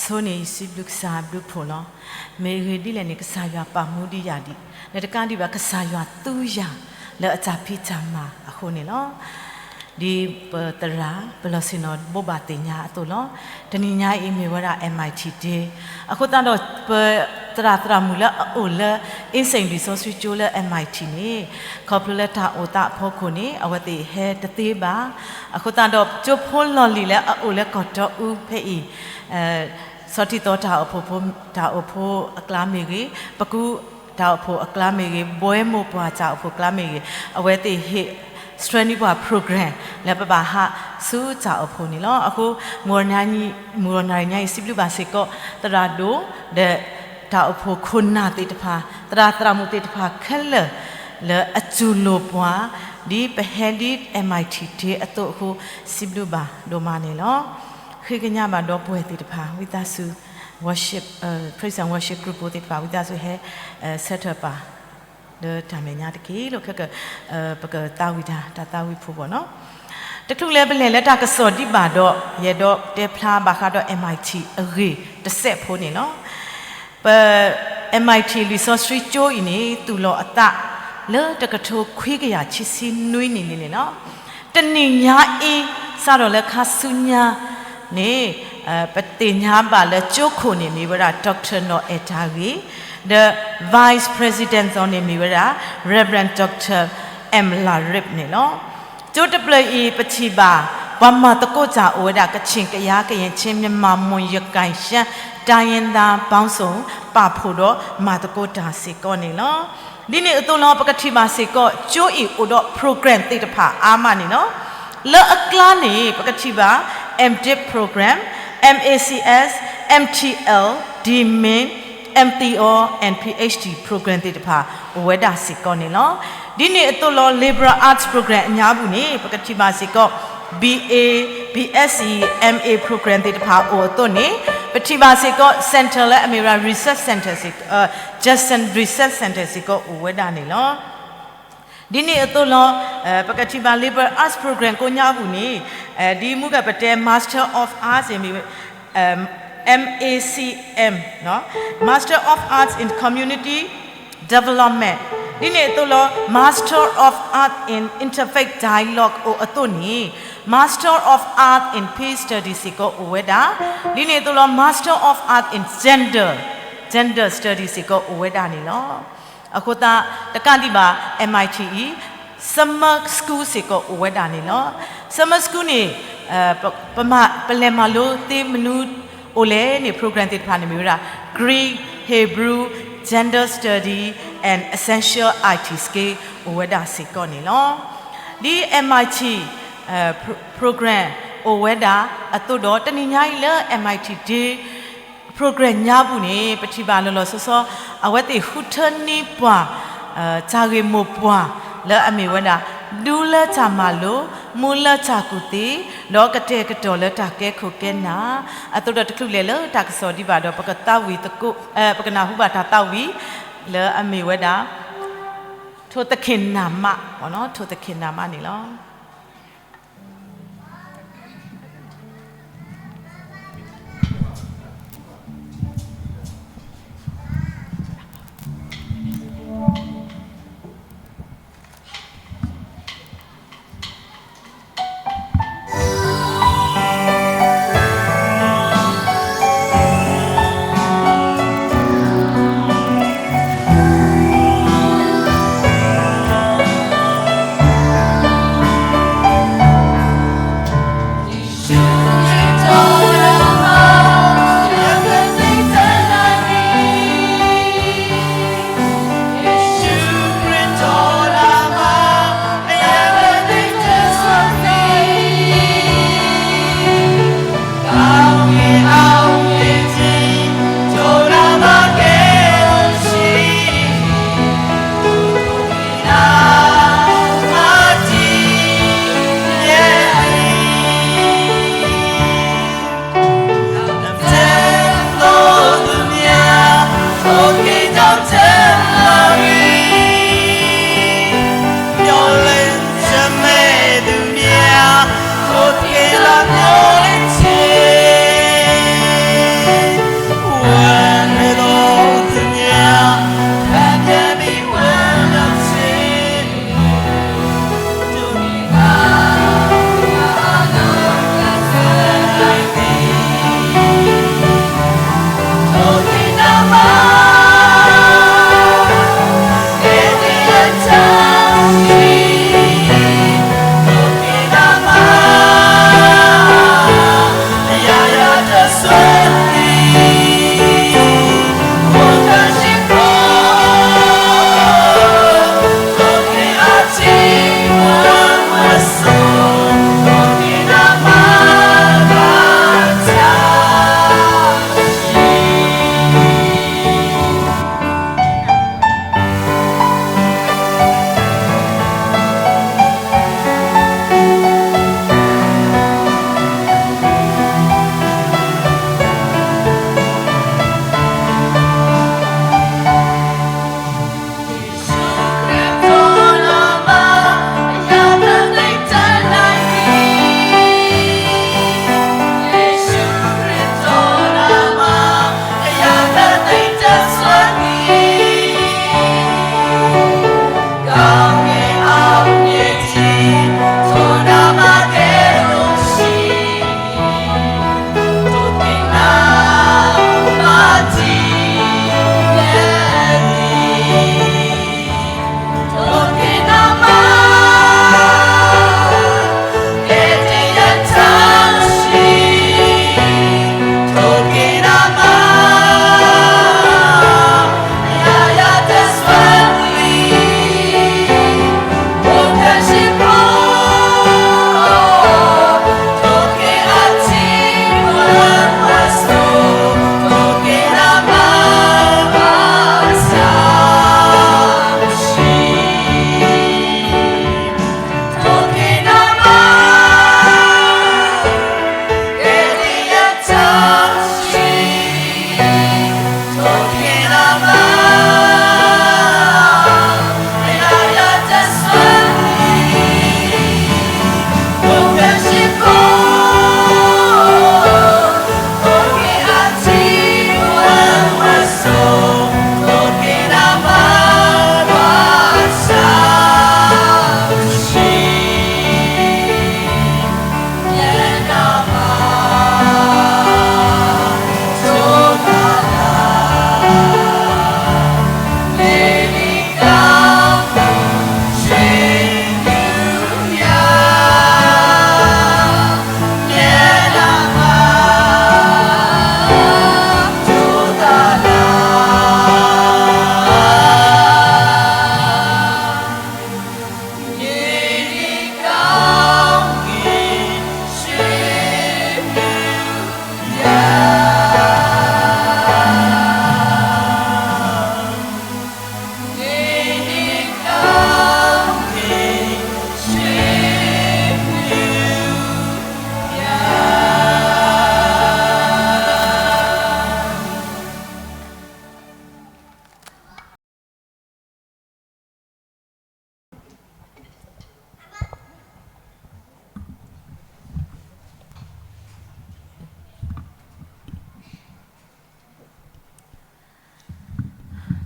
ဆိန့ၣ် ယစံးဘျုးကစၢ်ဘျုးဖှိၣ်လီၤ. မ့ၢ်အဂ့ၢ်ဒ်လဲၣ်န့ၣ် ကစၢ်ယွၤပာ်မူဒံးယၤဒံး, လၢတကးဒံးဘၣ် ကစၢ်ယွၤသူယၤလၢအတၢ်ဖံးတၢ်မၤအဃိန့ၣ်လီၤ. ဒ်ပသရၣ် ပလီၢ်ဆ့ၣ်နီၤဘိးဘၣ်သ့ၣ်ညါအသိးလီၤ. တနံၤညါအံၤမ့ၢ်ဝဲဒၣ် MIT Day အဃိသတးဒီး ပသရၣ်သရၣ်မုၣ်လၢအအိၣ်လၢ အ့စ့ၣ်လံာ်စီဆှံကၠိလၢ MIT န့ၣ် ခီဖျိလၢတၢ်အိၣ်သးအဖီခိၣ်န့ၣ် အဝဲသ့ၣ်ဟဲတသ့ဘၣ်. အဃိသတးဒီး ကၠိဖိလီၢ်လံၤလၢအအိၣ်လၢကီၢ်တီအူဖဲအံၤ ဆီထံသီတၢ်အိၣ်ဖှိၣ်ဖိ တၢ်အိၣ်ဖှိၣ်အကျါမ့ၢ်ဂ့ၤ, ပကူတၢ်အိၣ်ဖှိၣ်အကျါမ့ၢ်ဂ့ၤ, ဘှဲမိၢ်ပှၢ်တၢ်အိၣ်ဖှိၣ်အကျါမ့ၢ်ဂ့ၤ, အဝဲသ့ၣ်ဟ့ၣ် ဆှၢန့ၢ်ပှၤ program လၢပဘၣ်ဟးဆူတၢ်အိၣ်ဖှိၣ်န့ၣ်လီၤ. အဃိ မုၢ်ဂီၤနၤရံၣ်ညါအံၤ စံးဘျုးဘၣ်စ့ၢ်ကီး သရၣ်ဒိၣ် ဒီးတၢ်အိၣ်ဖှိၣ်ခိၣ်နၢ်သ့ၣ်တဖၣ်, သရၣ်သရၣ်မုၣ်သ့ၣ်တဖၣ်ခဲလၢာ် လၢအတူၢ်လိာ်ပှၤ ဒ်ပဟဲလံ MIT Day အသိးအဃိ စံးဘျုးဘၣ်ဒိၣ်မးန့ၣ်လီၤ. ဃ့ကညးဘၣ်ဒီပုၢ်ဝဲၢ်သ့ၣ်တဖၣ် ဝံသးစူၤ worship, praise and worship group ဖိသ့ၣ်တဖၣ် ဝံသးစူၤဟဲ ဆၢထၢၣ်ပာ် လၢတၢ်မဲာ်ညါတက့ၢ်လီၤ. ခဲက ပကသးဝံၣ်တၢ် တၢ်သးဝံၣ်ဖိဘီၣ်နီၤ. တချုးလၢပလဲၤလၢတၢ်ကစီၣ်ဒံးဘၣ်ဒီး ယအဲၣ်ဒိးတဲဖျါဘၣ်ဃးဒီး MIT အဂ့ၢ်တစဲးဖိန့ၣ်လီၤ. ပ MIT လံာ်စီဆှံကၠိအံၤန့ၣ် သူၣ်လီၤအသးလၢတကထိခွံကယၤခံဆံနွံနံၣ်န့ၣ်န့ၣ်လီၤ. တနံၤညါအံၤ စးထီၣ်လၢခါဆူညါန့ၣ် ပသ့ၣ်ညါဘၣ်လၢကၠိခိၣ်န့ၣ်မ့ၢ်ဝဲဒၣ် Doctor နီၢ်အဲၣ်တၢ်ဂ့ၤ, ဒီး Vice President သီန့ၣ်မ့ၢ်ဝဲဒၣ် Reverend Doctor M Larip န့ၣ်လီၤ. ကၠိတဖျၢၣ်အံၤ ပထံၣ်ဘၣ် ပှၤမၤသကိးတၢ်အိၣ်ဝဲဒၣ် ကချင် ကယား ကရင် ချင်း မြန်မာ မွန် ရခိုင် ရှမ်း တိုင်းရင်းသားပေါင်းစုံ ပာ်ဖှိၣ်ဒီးမၤသကိးတၢ်စ့ၢ်ကီးန့ၣ်လီၤ. ဒ်န့ၣ်အသိးလီၤ ပကထံၣ်ဘၣ်စ့ၢ်ကီး ကၠိအံၤအိၣ်ဒီး program သ့ၣ်တဖၣ်အါမးန့ၣ်လီၤ. လၢအကျါန့ၣ် ပကထံၣ်ဘၣ် M.Div program, M A C S, M T L, D Min, M T O and P H D program သ့ၣ်တဖၣ် အိၣ်ဝဲဒၣ်စ့ၢ်ကီးန့ၣ်လီၤ. ဒ်န့ၣ်အသိးလီၤ liberal arts program အညါပူၤန့ၣ် ပကထံၣ်ဘၣ်စ့ၢ်ကီး B A, B S C, M A program သ့ၣ်တဖၣ်အိၣ်အသိးန့ၣ် ပထံၣ်ဘၣ်စ့ၢ်ကီး center လၢအမ့ၢ်ဝဲဒၣ် research center စ့ၢ်ကီး, Judson Research Center စ့ၢ်ကီးအိၣ်ဝဲဒၣ်န့ၣ်လီၤ. ဒ်န့ၣ်အသိးလီၤ ပကထံၣ်ဘၣ် liberal arts program ကိးညါပူၤန့ၣ် ဒ်မူကပတဲ Master of Arts in M A C M, Master of Arts in Community Development, ဒ်န့ၣ်အသိးလီၤ Master of Arts in Interfaith Dialogue အိၣ်အသိးန့ၣ် Master of Arts in Peace Studies စ့ၢ်ကီးအိၣ်ဝဲဒၣ်, ဒ်န့ၣ်အသိးလီၤ Master of Arts in Gender, Gender Studies စ့ၢ်ကီးအိၣ်ဝဲဒၣ်န့ၣ်လီၤ. အဃိသတး တကးဒံးဘၣ် M I T အံၤ Summer School စ့ၢ်ကီးအိၣ်ဝဲဒၣ်န့ၣ်လီၤ. Summer School န့ၣ် ပမၤ ပလဲၤမၤလိသ့မနုၤအိၣ်လဲၣ်န့ၣ် program သ့ၣ်တဖၣ်န့ၣ်မ့ၢ်ဝဲဒၣ် Greek, Hebrew, Gender Study and Essential I T Skill အိၣ်ဝဲဒၣ်စ့ၢ်ကီးန့ၣ်လီၤ. ဒ် M I T program အိၣ်ဝဲဒၣ်အသိးဒီး တနံၤညါအံၤလၢ M I T Day program ညါပူၤန့ၣ် ပထံၣ်ဘၣ်လီၤလီၤဆီဆီ အဝဲသ့ၣ်ဃုထၢန့ၢ်ပှၤ တၢ်ဂ့ၢ်မိၢ်ပှၢ်လၢအမ့ၢ်ဝဲဒၣ် ဒူလၢတၢ်မၤလိ, မူလၢတၢ်ကူၣ်သ့, ဒီးကတဲာ်ကတီၤလၢတၢ်ကဲခိၣ်ကဲနၢ်, အသိးဒီးတချုးလဲၤလၢတၢ်ကစီၣ်ဒံးဘၣ်ဒီး ပကသးဝံၣ်သကိး ပကနၢ်ဟူဘၣ်တၢ်သးဝံၣ် လၢအမ့ၢ်ဝဲဒၣ် ထိၣ်သခ့ၣ်နၢ်မး, ထိၣ်သခ့ၣ်နၢ်မးန့ၣ်လီၤ.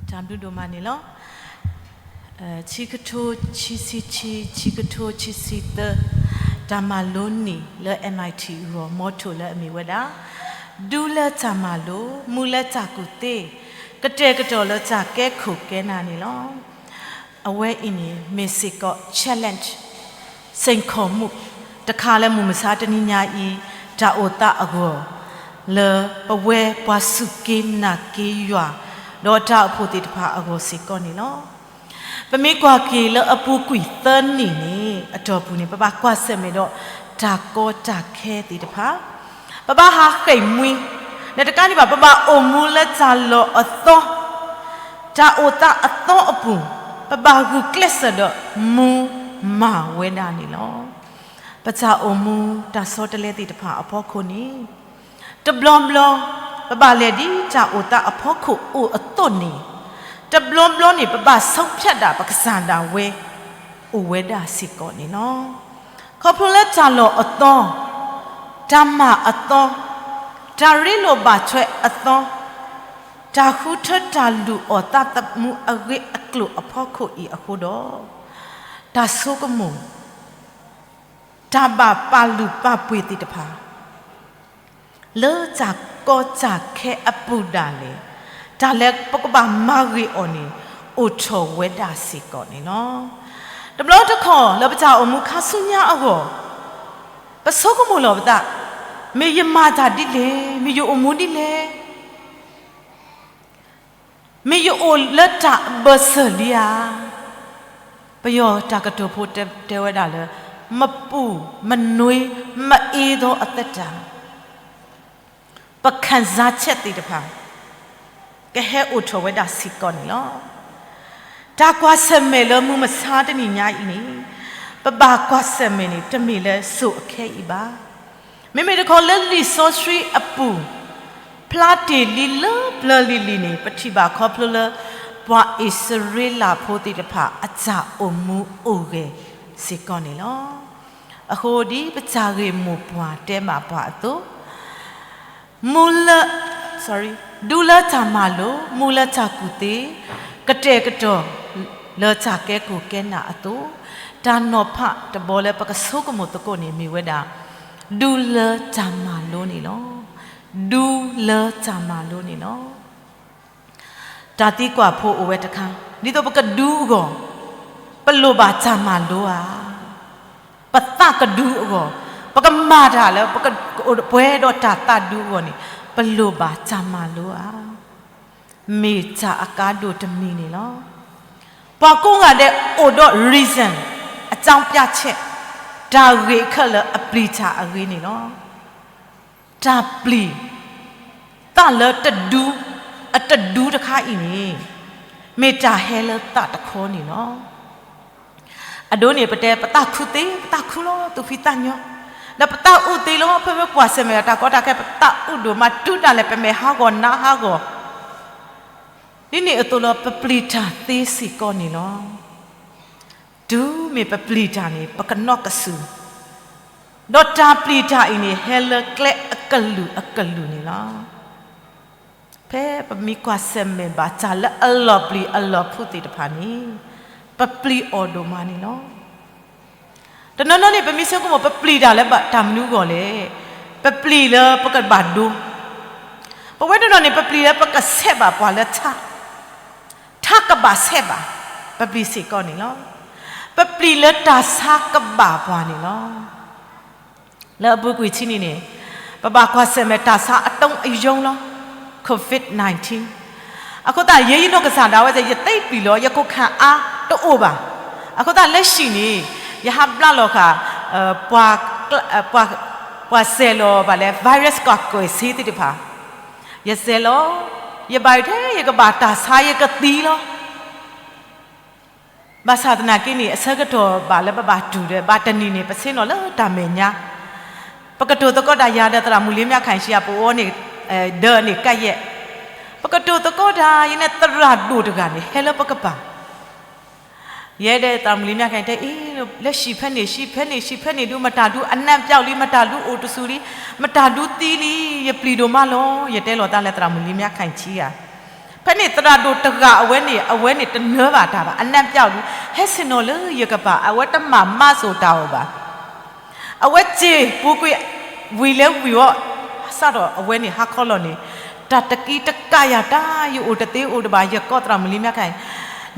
တၢ်ဘျုးဒိၣ်မးန့ၣ်လီၤ. ခံကထိခံဆံခံ, ခံကထိခံဆံသၢ, တၢ်မၤလိနံၣ်လၢ M I T အဂီၢ် မီထိၣ်လၢအမ့ၢ်ဝဲဒၣ် ဒူလၢတၢ်မၤလိ, မူလၢတၢ်ကူၣ်သ့, ကတဲာ်ကတီၤလၢတၢ်ကဲခိၣ်ကဲနၢ်န့ၣ်လီၤ. အဝဲအံၤန့ၣ် မ့ၢ်စ့ၢ်ကီး challenge စိန်ခေါ်မှု တခါလၢမုၢ်မဆါတနံၤညါအံၤ တၢ်အိၣ်သးအဂီၢ် လၢပဝဲပှၤစူၢ်က့ၤနာ်က့ၤယွၤ ဒီးတၢ်အိၣ်ဖှိၣ်သ့ၣ်တဖၣ်အဂီၢ်စ့ၢ်ကီးန့ၣ်လီၤ. ပမ့ၢ်ကွၢ်က့ၤလၢအပူၤကွံာ်သၢနံၣ်န့ၣ် အတီၢ်ပူၤန့ၣ် ပဘၣ်ကွၢ်ဆၢၣ်မဲာ်ဒီးတၢ်ကီတၢ်ခဲသ့ၣ်တဖၣ်, ပဘၣ်ဟးဃ့ၢ်မှံ, ဒီးတကးဒံးဘၣ် ပဘၣ်အိၣ်မူလၢတၢ်လီၢ်အသီ, တၢ်အိၣ်သးအသီအပူၤ, ပဘၣ်ဂုာ်ကျဲးစၢးဒီးမူမၤဝဲဒၣ်န့ၣ်လီၤ. ပတၢ်အိၣ်မူတၢ်ဆီတလဲသ့ၣ်တဖၣ်အဖီခိၣ်န့ၣ် တဘျီဘျီ ပဘၣ်လဲၤဒ်တၢ်အိၣ်သးအဖီခိၣ်အိၣ်အသိးန့ၣ်, တဘျီဘျီန့ၣ် ပဘၣ်ဆုံးဖြတ်တာ ပကစၢ်ဒၣ်ဝဲ အိၣ်ဝဲဒၣ်စ့ၢ်ကီးန့ၣ်လီၤ. ခီဖျိလၢတၢ်လီၢ်အသီ, တၢ်မၤအသီ, တၢ်ရ့လိာ်ဘၣ်ထွဲအသီ, တၢ်ဃုထၢတၢ်လုၢ်အီၣ်သးသမူအဂ့ၢ်အကျိၤအဖီခိၣ်အံၤအဃိဒီး, တၢ်ဆိကမိၣ် တၢ်ဘၣ်ပာ်လုၢ်ပာ်ပှ့ၤသ့ၣ်တဖၣ် လၢတၢ်ကီတၢ်ခဲအပူၤဒၣ်လဲာ်, တၢ်လၢပကဘၣ်မၤဂ့ၤအီၤန့ၣ် အိၣ်ထီၣ်ဝဲဒၣ်စ့ၢ်ကီးန့ၣ်လီၤ. တဘျီတခီၣ်လၢပတၢ်အိၣ်မူခါဆူညါအဂီၢ်, ပဆိကမိၣ်လီၤပသး, မ့ၢ်ယမၤတၢ်ဒ်လဲၣ်, မ့ၢ်ယအိၣ်မူဒ်လဲၣ် မ့ၢ်ယအိၣ်လၢတၢ်အဘၢၣ်စၢၤလံဧါ. ပယီၤတၢ်ကတိၤဖိတဲဝဲဒၣ်လၢ မပူၤမနွေးမအေးသောအသက်တာ, ပခံစားချက်သ့ၣ်တဖၣ် ကဟဲအိၣ်ထီၣ်ဝဲဒၣ်စ့ၢ်ကီးန့ၣ်လီၤ. တၢ်ကွၢ်ဆၢၣ်မဲာ်လၢမုၢ်မဆါတနံၤညါအံၤန့ၣ်, ပဘၣ်ကွၢ်ဆၢၣ်မဲာ်န့ၣ် တမ့ၢ်လၢစိၤအခဲအံၤဘၣ်. မ့မ့ၢ်တခီလၢလံာ်စီဆှံအပူၤ ဖျါတ့ၢ်လံလၢပျၢၤလံၤလံၤန့ၣ် ပထံၣ်ဘၣ်ခီဖျိလၢ ပှၤအံၣ်စရ့လးဖိသ့ၣ်တဖၣ် အတၢ်အိၣ်မူအိၣ်ဂဲၤစ့ၢ်ကီးန့ၣ်လီၤ. အဃိဒ်ပတၢ်ဂ့ၢ်မိၢ်ပှၢ်တဲဘၣ်ပှၤအသိး, မူလၢ, ဒူလၢတၢ်မၤလိ, မူလၢတၢ်ကူၣ်သ့, ကတဲာ်ကတီၤလၢတၢ်ကဲခိၣ်ကဲနၢ်အသိး, တၢ်နီၤဖးတဘီလၢပကဆိကမိၣ်သကိးန့ၣ်မ့ၢ်ဝဲဒၣ် ဒူလၢတၢ်မၤလိန့ၣ်လီၤ. ဒူလၢတၢ်မၤလိန့ၣ်လီၤ. တၢ်သံကွၢ်ဖိအိၣ်ဝဲတခါ, ဒ်သိးပကဒူအဂီၢ်, ပလိၣ်ဘၣ်တၢ်မၤလိဧါ. ပသးကဒူအဂီၢ်, ပကမၤတၢ်လၢပကအိၣ်ပှဲၤဒီးတၢ်သးဒူအဂီၢ်န့ၣ်, ပလိၣ်ဘၣ်တၢ်မၤလိဧါ. မ့ၢ်တၢ်အကါဒိၣ်တမံၤန့ၣ်လီၤ. ပှၤကိးဂၤဒဲးအိၣ်ဒီး reason, အကြောင်းပြချက်, တၢ်ဂ့ၢ်ခဲလၢာ်အပျံၤတၢ်အဂ့ၢ်န့ၣ်လီၤ. တၢ်ပျံၤသးလၢတဒူ, အတဒူတခါအံၤန့ၣ်, မ့ၢ်တၢ်ဟဲလၢသးတခီန့ၣ်လီၤ. အဒိန့ၣ် ပတဲပသးခုသ့, ပသးခုလီၤ သူၣ်ဖှံသးညီ, ဒီးပသးအုးသ့လီၤ ဖဲမ့ၢ်ကွၢ်ဆၢၣ်မဲာ်ဒီးတၢ်ကီတၢ်ခဲ ပသးအုးဒိၣ်မး တုၤဒၣ်လဲာ်ပမဲာ်ဟးဂီၤနါဟးဂီၤ, ဒ်န့ၣ်အသိးလီၤ ပပျံၤတၢ်သ့စ့ၢ်ကီးန့ၣ်လီၤ. တုၤမ့ၢ်ပပျံၤတၢ်န့ၣ် ပကနီၢ်ကစူၤ, ဒီးတၢ်ပျံၤတၢ်အံၤန့ၣ် ဟဲလၢကျဲအကလုာ်အကလုာ်န့ၣ်လီၤ. ဖဲပမ့ၢ်ကွၢ်ဆၢၣ်မဲာ်ဘၣ်တၢ်လၢအလီၤပျံၤအလီၤဖုးသ့ၣ်တဖၣ်န့ၣ်, ပပျံၤအီၤဒိၣ်မးန့ၣ်လီၤ. တနီၤနီၤန့ၣ် ပမ့ၢ်ဆိကမိၣ် ပပျံၤတၢ်လၢတၢ်မနုၤအဂီၢ်လဲၣ်, ပပျံၤလၢပကဘၣ်ဒိ, ပဝဲတနီၤန့ၣ် ပပျံၤလၢပကဆဲးဘၣ်ပှၤလၢထး, ထးကဘၣ်ဆဲးဘၣ်, ပပျံၤစ့ၢ်ကီးန့ၣ်လီၤ. ပပျံၤလၢတၢ်ဆါကဘၣ်ပှၤန့ၣ်လီၤ. လၢအပူၤကွံာ်ဆံနံၤန့ၣ်, ပဘၣ်ကွၢ်ဆၢၣ်မဲာ်တၢ်ဆါအတုံးအယိလီၤ, COVID nineteen. အဃိသတး ယဲယနီၢ်ကစၢ်ဒၣ်ဝဲ ယသ့ပျံၤလီၤ ယခိၣ်ခၣ်အါတအိၣ်ဘၣ်. အဃိသတးလၢဟံၣ်န့ၣ် ယဟးဘျါလီၤဃာ် ပှၤစဲးလီၤဘၣ်လဲၣ် virus ကွၢ်ကွဲးစ့သ့ၣ်တဖၣ်, ယစဲးလီၤ, ယဘၣ်ယထဲ ယကဘၣ်တၢ်ဆါယကသံလီၤ. ဘၣ်ဆၣ်သနာ်က့န့ၣ် အဆၢကတီၢ်ဘၣ်လၢပဘၣ်တူၢ်ဒီး ဘၣ်တနံၤန့ၣ် ပဆ့ၣ်နီၤလၢတၢ်မဲာ်ညါ, ပကတိၤသကိးတၢ်ယၤဒီးသရၣ်မုၣ်လံမၠးခၣ်ဆံးအပူၤအီၤန့ၣ်, ဒၢးန့ၣ်ကပ်ယဲၢ်, ပကတိၤသကိးတၢ် ယဲန့ၣ်သရၣ်ဒိၣ်တဂၤန့ၣ် ဟဲလၢပကပၤ, ယဲဒီးသရၣ်မုၣ်လံမၠးခၣ်ဆံးတဲအံၤ, လၢဟံၣ်ဖဲန့ၣ် ဟံၣ်ဖဲန့ၣ် ဟံၣ်ဖဲန့ၣ်ဒုး မတၤဒုးအနၢ်ပျီလံ, မတၤဒုးအိၣ်တဆူလံ, မတၤဒုးသံလံ, ယပျံၤဒိၣ်မးလီၤ. ယတဲလီၤသးလၢသရၣ်မုၣ်လံမၠးခၣ်ဆံးဧါ, ဖဲ ဖဲန့ၣ်သရၣ်ဒိၣ်တဂၤအဝဲန့ၣ် အဝဲန့ၣ်တနၢဘၣ်တၢ်ဘၣ်, အနၢပျးအီၤဒုး ဟဲဆ့ၣ်နီၤလၢယကပၤ, အဝဲတမၤမၤစိာ်တၢ်အီၤဘၣ်. အဝဲစ့ၢ်ပူၤကွံာ် ဝံၤလၢဝံၤအီၤ, စးထီၣ်အဝဲန့ၣ်ဟါခီလီၤန့ၣ်, တၢ်တကံတကးယၤတၢ် ယအိၣ်တသ့အိၣ်တဘၣ် ယကိးသရၣ်မုၣ်လံမၢ်ခါအံ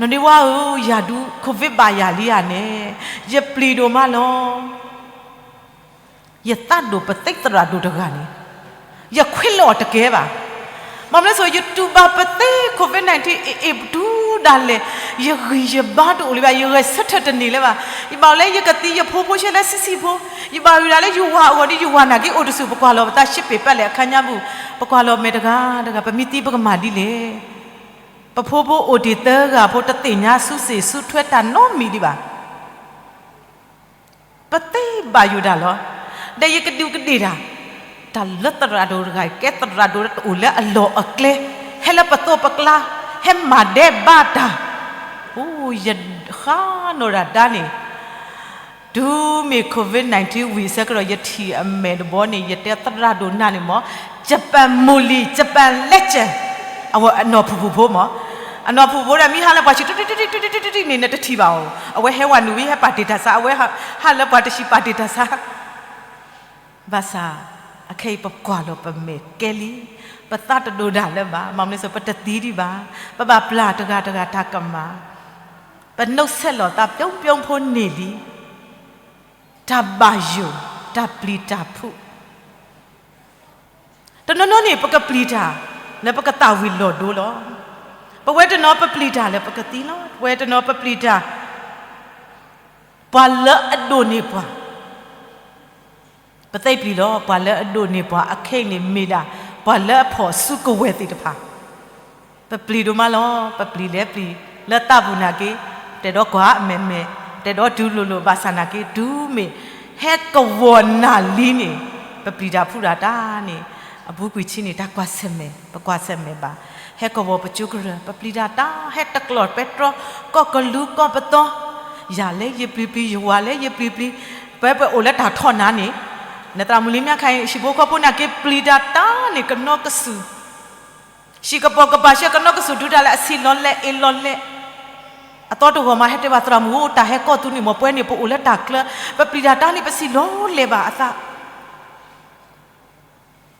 ၤ, နီၢ်ဒ့ဝါဧၢ, ယၤဒုး COVID ဘၣ်ယၤလံဧါန့ၣ်, ယပျံၤဒိၣ်မးလီၤ. ယသးဒိၣ်ပသ့သရၣ်ဒိၣ်တဂၤန့ၣ်, ယခွဲးလီၤအီၤတကဲဘၣ်. ဘၣ်မနုၤလဲၣ်စိၤ ယတူၢ်ဘၣ်ပသ့ COVID nineteen အ့ၣ်အ့ၣ်ပတုၤဒၣ်လဲာ်, ယဂံၢ်ယဘါတအိၣ်လၢၤဘၣ်, ယဂဲၤဆၢထၢၣ်တန့ၢ်လၢၤဘၣ်. ယဘၣ်လၢယကသံယဖိဖိရှဲလၢဆံးဆံးဖိ, ယဘၣ်ဝံၤဒၣ်လၢယဝၤအဂီၢ်ဒီး ယဝၤနာ်က့အိၣ်တဆူၣ် ပကွၢ်လီၤပသးရှ့ပ့ၤပာ်လဲၣ်အခါညါပူၤ, ပကွၢ်လီၤမဲာ်တဂၤတဂၤ ပမ့ၢ်သံပကမၤဒ်လဲၣ်. ပဖိဖိအိၣ်တ့ၢ်သၢဂၤဖိ တသ့ၣ်ညါဆူစ့ၣ်ဆူထွဲတၢ်နီတမံၤဒံးဘၣ်. ပသ့ဘၣ်ယိၣ်တၢ်လီၤ. ဒီးယကဒူးကဒ့ၣ်တၢ်, တၢ်လၢသရၣ်ဒိၣ်တဂၤအံၤ ကဲသရၣ်ဒိၣ်တအိၣ်လၢအလီၢ်အကျဲ, ဟဲလၢပသိးပကျါ, ဟဲမၤဒဲးဘးတၢ်. အိ, ယဃၣ်နီၢ်ဒၣ်ဒါန့ၣ်, တုၤမ့ၢ် COVID nineteen ဝံၤအဆၢကတီၢ် ယထံၣ်အမဲာ်တဘီန့ၣ် ယတဲသရၣ်ဒိၣ်နၤန့ၣ်မ့ၢ် Japan မိၢ်လံၤ Japan legend, အဝဲအနီၢ်ဖုၣ်ဖုၣ်ဖိမ့ၢ်, အနီၢ်ဖုၣ်ဖုၣ်ဖိဒီး မ့ၢ်ဟါလၢပှၤဆံး တံၣ်တံၣ်တံၣ်တံၣ်န့ၣ် နတထံၣ်ဘၣ်အီၤ, အဝဲဟဲဝဲနုာ်ဝံၤ ဟဲပာ်တ့ၢ်တၢ်ဆါ, အဝဲဟးလၢပှၤတဆံးပာ်တ့ၢ်တၢ်ဆါ. ဘၣ်ဆၣ်, အခဲအံၤပကွၢ်လီၤပမဲာ်ကဲလံ, ပသးတဒိၣ်ဒၣ်လၢၤဘၣ်, ဘၣ်မနုၤလဲၣ်စိၤ ပတသံဒံးဘၣ်, ပဘၣ်ပျၢ်တဂၤတဂၤတၢ်ကမၣ်, ပနုတ်ဆက်လီၤသး ပြုံးပြုံးဖိန့ၣ်လံ. တၢ်ဘၣ်ယိၣ်, တၢ်ပျံၤတၢ်ဖုး တနီၤနီၤန့ၣ် ပကပျံၤတၢ်လၢပကသၣ်ဝံၤလီၤဒိလီၤ. ပဝဲတနီၤပပျံၤတၢ်လၢပကသံလီၤ. ပဝဲတနီၤပပျံၤတၢ် ပှၤလၢအဒိၣ်န့ၢ်ပှၤ, ပသ့ပျံၤလီၤ. ပှၤလၢအဒိၣ်န့ၢ်ပှၤအခဲအံၤန့ၣ်မ့ၢ်ဒၣ် ပှၤလၢအဖီၣ်စုကဝဲၤသ့ၣ်တဖၣ် ပပျံၤဒိၣ်မးလီၤ. ပပျံၤလဲၤပျံၤလၢသးပူၤနာ်က့, တဲဒီးကွၢ်အမဲာ်မဲာ်, တဲဒီးတုၤလိၤလိၤ ဘၣ်ဆၣ်နာ်က့ တုၤမ့ၢ်ဟဲကဝီၤနၢ်လံန့ၣ်, ပပျံၤတၢ်ဖုးတၢ်တၢ်န့ၣ်, အပူၤကွံာ်ဆံးန့ၣ် တၢ်ကွၢ်ဆၢၣ်မဲာ်, ပကွၢ်ဆၢၣ်မဲာ်ဘၣ်, ဟဲကဝီၤပကၠိကရၢၢ် ပပျံၤတၢ်တၢ် ဟဲတကျီၢ်ပဲတြီ ကီၢ်ကလူးကီၢ်ပသီ, ယၤလၢယပျံၤပျံၤ ယဝၤလၢယပျံၤပျံၤ, ပဝဲပအိၣ်လၢတၢ်ထီၣ်နၤန့ၣ်, နသရၣ်မုၣ်လံမၢ်ခါအံၤ ဟံၣ်ဖိဃီဖိနာ်က့ ပျံၤတၢ်တၢ်န့ၣ် ကနီကစူၢ် ဟံၣ်ကပိာ်ကပၤဆှၢကနီကစူၢ် ဒုးတၢ်လၢအဆံးလီၤလဲၣ်အ့လီၤလဲၣ်, အသီတဂီၤမး ဟဲတဲဘၣ်သရၣ်မုၣ်ဧၢ တၢ်ဟဲကီၢ်သူန့ၣ်မ့ၢ် ပဝဲန့ၣ် ပအိၣ်လၢတၢ်ချၢ, ပပျံၤတၢ်တၢ်န့ၣ် ပဆံးလီၤလဲၣ်ဘၣ်အသး,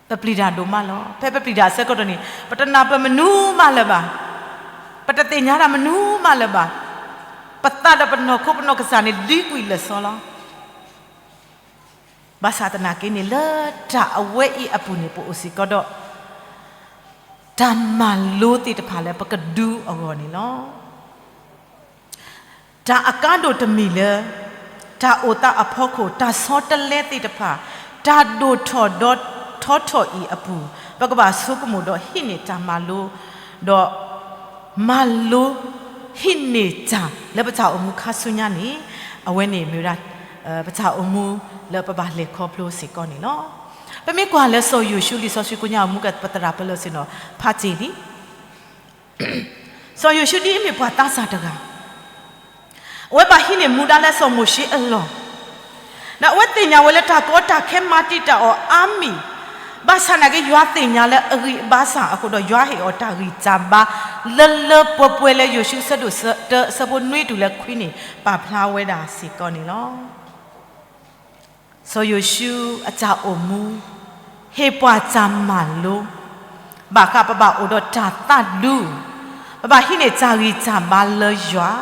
ပပျံၤတၢ်ဒိၣ်မးလီၤ. ဖဲပပျံၤတၢ်အဆၢကတီၢ်န့ၣ် ပတနာ်ပမနုၤမးလၢၤဘၣ်, ပတသ့ၣ်ညါတၢ်မနုၤမးလၢၤဘၣ်, ပသးဒီးပနီၢ်ခိပနီၢ်ကစၢ်န့ၣ် လံကွံာ်လၢာ်စီလီၤ. ဘၣ်ဆၣ်သနာ်က့န့ၣ် လၢတၢ်အဝဲအံၤအပူၤန့ၣ် ပအိၣ်စ့ၢ်ကီးဒီး တၢ်မၤလိသ့ၣ်တဖၣ်လၢပကဒုးအဂီၢ်န့ၣ်လီၤ. တၢ်အကါဒိၣ်တမံၤလၢ တၢ်အိၣ်သးအဖီခိၣ် တၢ်ဆီတလဲသ့ၣ်တဖၣ်, တၢ်ဒိၣ်ထီၣ်ဒီးထီထီၣ်အံၤအပူၤ, ပကဘၣ်ဆိကမိၣ်ဒီးဟံးန့ၢ်တၢ်မၤလိ, ဒီး မၤလိ ဟံးန့ၢ်တၢ်လၢပတၢ်အိၣ်မူခါဆူညါန့ၣ်, အဝဲန့ၣ်မ့ၢ်ဝဲဒၣ် ပတၢ်အိၣ်မူလၢပဘၣ်လဲၤခီဖျိစ့ၢ်ကီးန့ၣ်လီၤ. ပမ့ၢ်ကွၢ်လၢစီၤယိၤၡူလံာ်စီဆှံကိးညါအမူက ပသရၣ်ပၢၢ်လၢာ်စ့ၢ်နီၤ ဖးစ့ၢ်လံ. စီၤယိၤၡူဒ်အမ့ၢ်ပှၤသးစၢ်တဂၤ, အဝဲဘၣ်ဟံးန့ၢ်မူဒါလၢစီၤမိၤၡ့အလီၢ်, ဒီးအဝဲသ့ၣ်ညါဝဲလၢတၢ်ကီတၢ်ခဲမၤတံာ်တာ်အီၤအါမံၤ, ဘၣ်ဆၣ်နာ်က့ ယွၤသ့ၣ်ညါလၢအဂံၢ်အဘါစၢ်အဃိဒီး ယွၤဟ့ၣ်အီၤတၢ်ဂံၢ်တၢ်ဘါ လၢလၢပှဲၤပှဲၤလၢယိၤၡူအဆၢဒိၣ်တၢ အဆၢဖိနွံတုၤလၢခွံန့ၣ် ပာ်ဖျါဝဲဒၣ်စ့ၢ်ကီးန့ၣ်လီၤ. စီၤယိၤၡူအတၢ်အိၣ်မူ ဟ့ၣ်ပှၤတၢ်မၤလိ, ဘၣ်ဃးပဘၣ်အိၣ်ဒီးတၢ်သးဒူ, ပဘၣ်ဟံးန့ၢ်တၢ်ဂံၢ်တၢ်ဘါလၢယွၤ,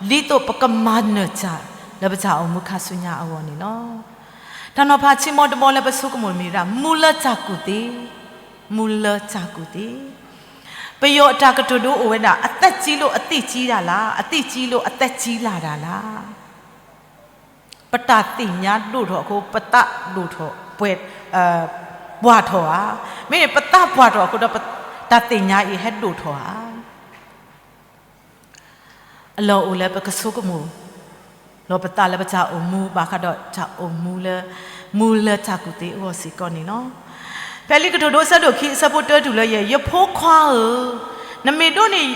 ဒ်သိးပကမၤနၢၤတၢ်လၢပတၢ်အိၣ်မူခါဆူညါအဂီၢ်န့ၣ်လီၤ. တၢ်နီၤဖးထံမီတမီလၢပဆိကမိၣ်မ့ၢ်ဒၣ် မူလၢတၢ်ကူၣ်သ့, မူလၢတၢ်ကူၣ်သ့. ပယီၤအတၢ်ကတိၤဒိအိၣ်ဝဲဒၣ် အသက်ကြီးလို့ အသည့်ကြီးတာလား, အသည့်ကြီးလို့ အသက်ကြီးလာတာလား. ပတၢ်သ့ၣ်ညါဒိၣ်ထီၣ်အဃိ ပသးဒိၣ်ထီၣ် ပှဲၤ, ပှၢ်ထီၣ်ဧါ. မ့မ့ၢ်ပသးပှၢ်ထီၣ်အဃိဒီး တၢ်သ့ၣ်ညါအံၤဟဲဒိၣ်ထီၣ်ဧါ. အလီၢ်အိၣ်လၢပကဆိကမိၣ် လီၤပသးလၢပတၢ်အိၣ်မူ ဘၣ်ဃးဒီးတၢ်အိၣ်မူလၢ မူလၢတၢ်ကူၣ်သ့အဂီၢ်စ့ၢ်ကီးန့ၣ်လီၤ. ဖဲလံာ်ကတိၤဒိအဆၢဒိၣ်ခံ အဆၢဖိတၢတုၤလၢယဲၢ်, ယဖိခွါဧၢ, နမ့ၢ်ဒိးန့ၢ်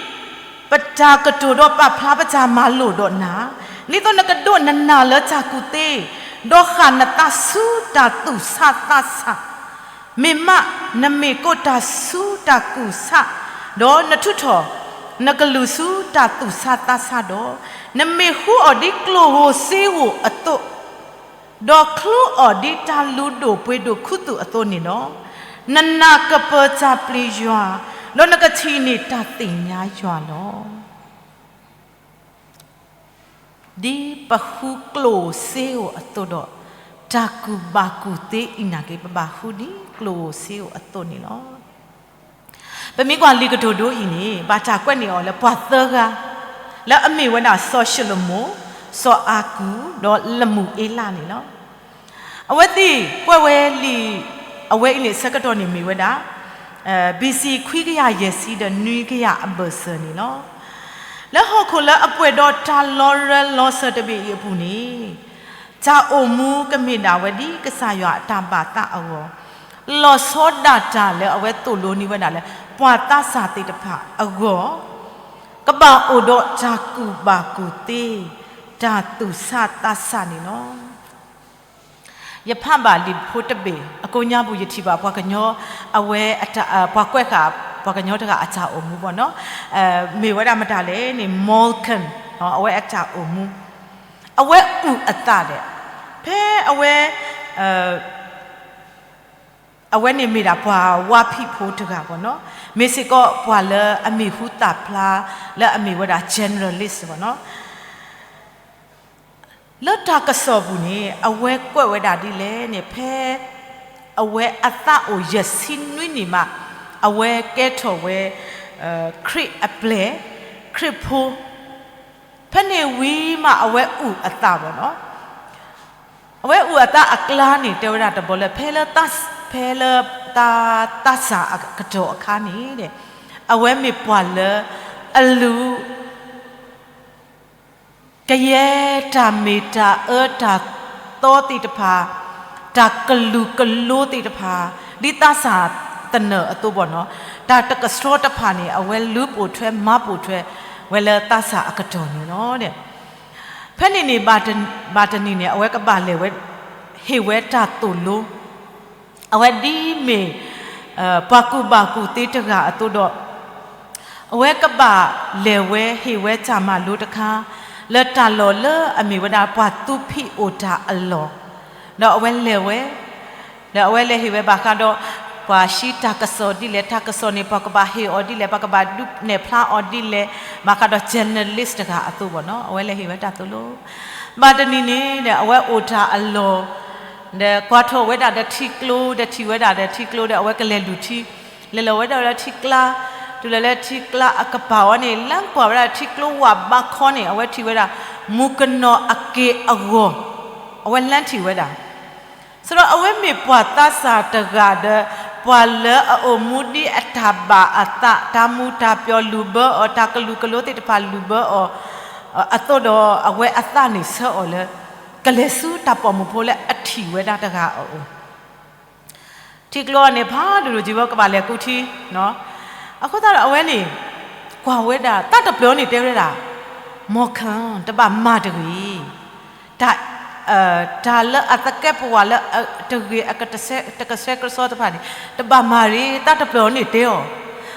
ပတၢ်ကတိၤဒီးပာ်ဖျါပတၢ်မၤလိာ်ဒီးနၤ, ဒ်သိးနကဒိးနနၢ်လၢတၢ်ကူၣ်သ့, ဒီးဃၣ်နသးဆူတၢ်သူၣ်ဆးသးဆး, မ့ၢ်မး နမ့ၢ်ကိးတၢ်ဆူတၢ်ကူၣ်ဆး ဒီးနထုးထီၣ်နကလုၢ်ဆူတၢ်သူၣ်ဆါသးဆါဒီး, နမ့ၢ်ဟူအီၤဒ်ကျိၣ်ဧိၤစ့ဧိၤအသိး, ဒီးချုအီၤဒ်တၢ်လူၤဒိၣ်ပှ့ၤဒိၣ်ခူသူၣ်အသိးန့ၣ်လီၤ. နနာ်ကပၢၤတၢ်ပျံၤယွၤ, ဒီးနကထံၣ်န့ၢ်တၢ်သ့ၣ်ညါယွၤလီၤ. ဒ်ပဟူကျိၣ်ဧိၤစ့ဧိၤအသိးဒီး, တၢ်ကူၣ်ဘၣ်ကူၣ်သ့အံၤနာ်က့ ပဘၣ်ဟူဒ်ကျိၣ်ဧိၤစ့ဧိၤအသိးန့ၣ်လီၤ. ပမ့ၢ်ကွၢ်လံာ်ကတိၤဒိအံၤန့ၣ် ဘၣ်တၢ်ကွဲးန့ၢ်အီၤလၢပှၤသၢဂၤ, လၢအမ့ၢ်ဝဲဒၣ်စီၤၡလိၤမိၣ်, စီၤအၤကူး, ဒီးလမူၤအ့လးန့ၣ်လီၤ. အဝဲသ့ၣ် ကွဲးဝဲလံာ် အဝဲအံၤန့ၣ် ဆၢကတီၢ်န့ၣ်မ့ၢ်ဝဲဒၣ် ဘီၣ်စံၣ် ခွံကယၤယဲၢ်ဆံဒီးနွံကယၤအဘၢၣ်စၢၤန့ၣ်လီၤ. လၢဟီၣ်ခိၣ်လၢအပှဲၤဒီးတၢ်လီၤရၢလီၤစၢၤတဘ့ၣ်အံၤအပူၤန့ၣ်, တၢ်အိၣ်မူကမ့ၢ်ဒၣ်ဝဲဒ်ကစၢ်ယွၤအတၢ်ဘၣ်သးအဂီၢ်, လီၤဆီဒၣ်တၢ်လၢအဝဲသိၣ်လိန့ၢ်ဝဲဒၣ်လၢ ပှၤသးစၢ်သ့ၣ်တဖၣ်အဂီၢ်, ကဘၣ်အိၣ်ဒီးတၢ်ကူၣ်ဘၣ်ကူၣ်သ့, တၢ်သူၣ်ဆါသးဆါန့ၣ်လီၤ. ယဖးဘၣ်လံာ်ဖိတဘ့ၣ်အကိးညါပူၤ ယထံၣ်ဘၣ်ပှၤကညီ အဝဲ ပှၤကွဲးဃာ် ပှၤကညီတဂၤအတၢ်အိၣ်မူဘၣ်နီၤ, မ့ၢ်ဝဲဒၣ်မတၤလဲၣ်န့ၣ် Malcolm အဝဲအတၢ်အိၣ်မူ, အဝဲအုၣ်အသးဒီး ဖဲအဝဲ အဝဲန့ၣ်မ့ၢ်ဒၣ်ပှၤဝါဖံးဖိတဂၤဘၣ်နီၤ, မ့ၢ်စ့ၢ်ကီးပှၤလၢအမံၤဟူသၣ်ဖျါ လၢအမ့ၢ်ဝဲဒၣ် generalist ဘၣ်နီၤ. လၢတၢ်ကစီၣ်ပူၤန့ၣ် အဝဲကွဲးဝဲဒၣ်ဒ်လဲၣ်န့ၣ် ဖဲအဝဲအသးအိၣ်ယဲၢ်ဆံနွံနံၣ်မး အဝဲကဲထီၣ်ဝဲ ခရံာ်အပျဲၢ်, ခရံာ်ဖိ, ဖဲန့ၣ်ဝံၤမး အဝဲအုၣ်အသးဘၣ်နီၤ. အဝဲအုၣ်အသးအကျါန့ၣ် တဲဝဲဒၣ်တဘျီလၢ ဖဲလၢ ဖဲလၢတၢ်သးစၢ်အကတီၢ်အခါန့ၣ် အဝဲမ့ၢ်ပှၤလၢအလူၤ ကယဲၢ်တၢ်မ့ၢ်တၢ်အၢတၢ်သီသ့ၣ်တဖၣ်, တၢ်ကလုာ်ကလိသ့ၣ်တဖၣ်, ဒ်သးစၢ်သနၢၣ်အသိးဘၣ်နီၤ, တၢ်တကဆှီတဖၣ်န့ၣ် အဝဲလူၤပိာ်ထွဲမၤပိာ်ထွဲဝဲလၢသးစၢ်အကတီၢ်န့ၣ်လီၤ. ဖဲန့ၣ်န့ၣ် ဘၣ်တနံၤန့ၣ် အဝဲကဘၣ်လဲၤဝဲ ဟ့ၣ်ဝဲတၢ်သိၣ်လိ အဝဲဒ်မ့ၢ် ပှၤကူၣ်ဘၣ်ကူၣ်သ့တဂၤအသိးဒီး အဝဲကဘၣ်လဲၤဝဲဟ့ၣ်ဝဲတၢ်မၤလိတခါ လၢတၢ်လီၢ်လၢအမ့ၢ်ဝဲဒၣ်ပှၤသူဖံးအိၣ်တၢ်အလီၢ်, ဒီးအဝဲလဲၤဝဲ ဒီးအဝဲလဲၤဟ့ၣ်ဝဲဘၣ်ဃးဒီး ပှၤဟံးတၢ်ကစီၣ်ဒ်လဲၣ်, တၢ်ကစီၣ်န့ၣ် ပှၤကဘၣ်ဟ့ၣ်အီၤဒ်လဲၣ်, ပှၤကဘၣ်ဒုးနဲၣ်ဖျါအီၤဒ်လဲၣ်, ဘၣ်ဃးဒီး generalist တဂၤအသိးဘၣ်နီၤ, အဝဲလဲၤဟ့ၣ်ဝဲတၢ်သိၣ်လိ ဘၣ်တနံၤန့ၣ်ဒီး အဝဲအိၣ်တၢ်အလီၢ်, ဒီးကွၢ်ထီၣ်ဝဲဒၣ်ဒီးထံကျိ ဒီးထံၣ်ဝဲဒၣ်ဒီးထံကျိဒီး အဝဲကလဲၤလူၤထံ, လဲၤလီၤဝဲဒၣ်လၢထံကျါ, တုၤလီၤလၢထံကျါအကပၤဝဲန့ၣ် လၢကွၢ်ဝဲဒၣ်ထံကျိဝၣ်ဘါခီန့ၣ် အဝဲထံၣ်ဝဲဒၣ် မုၣ်ကနီၤအက့ၢ်အဂီၤ, အဝဲလၢထံၣ်ဝဲဒၣ် ဆိုတော့ အဝဲမ့ၢ်ပှၤသးစၢ်တဂၤဒီး ပှၤလၢအအိၣ်မူဒ်အတၢ်ဘၣ်အသး, တၢ်မူတၢ်ပျီလုၢ်ဘၢအီၤ, တၢ်ကလုာ်ကလိသ့ၣ်တဖၣ်လုၢ်ဘၢအီၤ, အသိးဒီး အဝဲအသးန့ၣ်ဆၢအီၤလၢ ကလဲၤဆူတၢ်ပိာ်မုၣ်ဖိလၢအထံၣ်ဝဲဒၣ်တဂၤအအိၣ် ထံကျိအန့ၣ် ဖးဒိၣ်ဒိၣ်က့ၤဝဲ ကဘၣ်လဲၤကူထံ, အဃိသတးဒီးအဝဲန့ၣ် ကွၢ်ဝဲဒၣ် သးတပျၢၤန့ၣ်တဲဝဲဒၣ်, မီၢ်ခၢၣ် တဘၣ်မၤတဂ့ၤ, တၢ် တၢ်လၢအသကဲးပဝးလၢတဂ့ၤအကတဆှဲကဆှီတဖၣ်န့ၣ် တဘၣ်မၤတဂ့ၤ, သးတပျၢၤန့ၣ်တဲအီၤ,